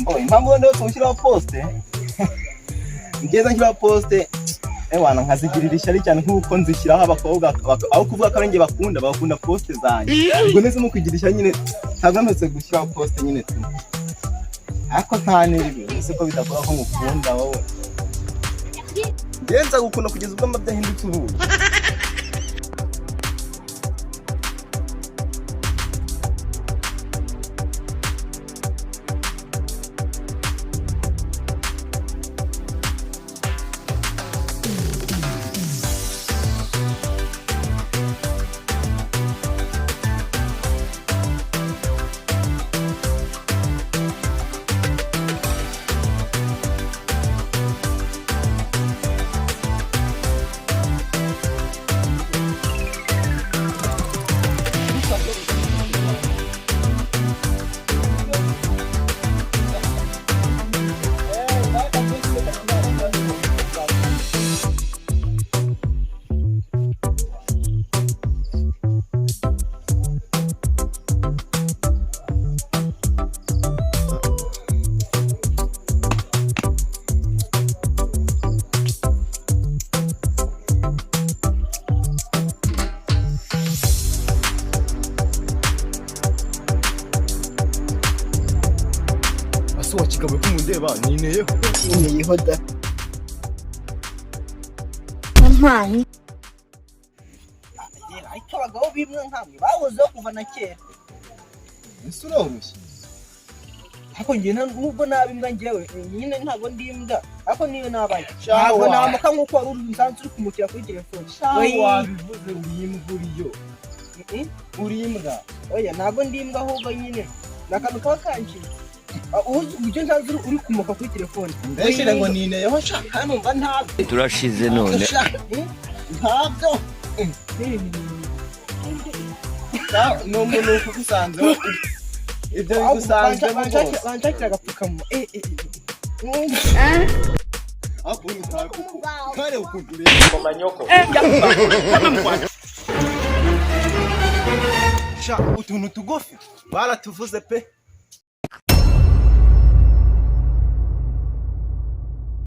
Mbo impamvu wenda yose gushyiraho post, ngeza nshyiraho post, ewana, nkazigirira ishyari cyane, nk'uko nzishyiraho abakobwa aho kuvuga ko ari njye bakunda, bakunda post zanjye. Ubwo nese mu kugira ishyari nyine, ntabwo mperutse gushyiraho post nyine tu, ariko nta n'ibi ese ko bidakora ko ngukunda wowe. Njye nzagukunda kugeza ubwo amabya ahindutse ubuki. Ase wa kigabo, ko mundeba, nineyeho? Nineyeho da. Wampaye. Ariko abagabo b'imwe nkamwe bahozeho kuva na kera. Ese uroroshye? Ariko njye nubwo naba imbwa, njyewe nyine ntabwo ndi imbwa, ariko niyo nabaye Shawa. ntabwo namuka nk'uko wari uri nsanzwe uri kumukira kuri telefone. Oyi. Wabivuze, uri imbwa, uriyo. Uri imbwa. Oya, ntabwo ndi imbwa, ahubwo nyine ni akantu kaba kancitse. Ah, uzi uburyo nsanzwe uri kumuka kuri telefone? Mbeshyire ngo nineyeho sha, kandi numva ntabyo. Turashize none. Sha, ntabyo. Ni umuntu ukugusanzeho, ibyo bigusanzemo rwose. Banshakira agapfukamunwa. Eh, eh, eh. Ariko ubundi ntawe kuko kare ukuntu ureba. Sha, utuntu tugufi baratuvuze pe.